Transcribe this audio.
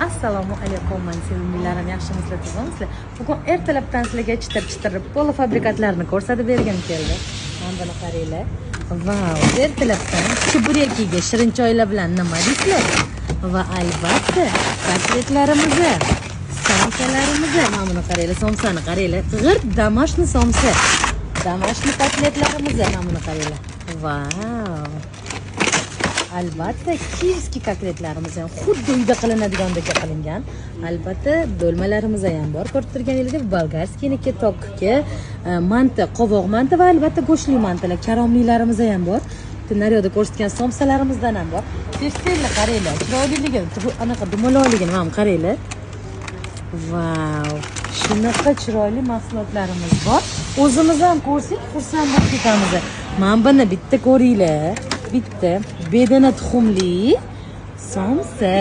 Assalomu alaykum, mani sevimlilarim, yaxshimisizlar, tuzukmisizlar? Bugun ertalabdan sizlarga chitir chitir полуфабрикат larni ko'rsatib bergim keldi. Mana buni qaranglar. Vau, ertalabdan cheburekiga shirin choylar bilan nima deysizlar? Va albatta kotletlarimizni, somsalarimizni, mana buni qaranglar, somsani qaranglar. G'irt домашний somsa. Домашний kotletlarimizni, mana buni qaranglar. Vau. Albatta, киевский kotletlarimiz ham xuddi uyda qilinadigandek qilingan. Albatta, do'lmalarimiz ham bor. Ko'rib turganingizdek, болгарский niki, tokki, manti, qovoq manti va albatta go'shtli mantilar, karomlilarimiz ham bor. Naryoqda ko'rsatgan somsalarimizdan ham bor. Teftelni qaranglar, chiroyliligini, anaqa dumaloqligini ham qaranglar. Vau, shunaqa chiroyli mahsulotlarimiz bor. O'zimiz ham ko'rsak, xursand bo'lib ketamiz. Mana buni bitta ko'ringlar. Bitta bedana tuxumli somsa.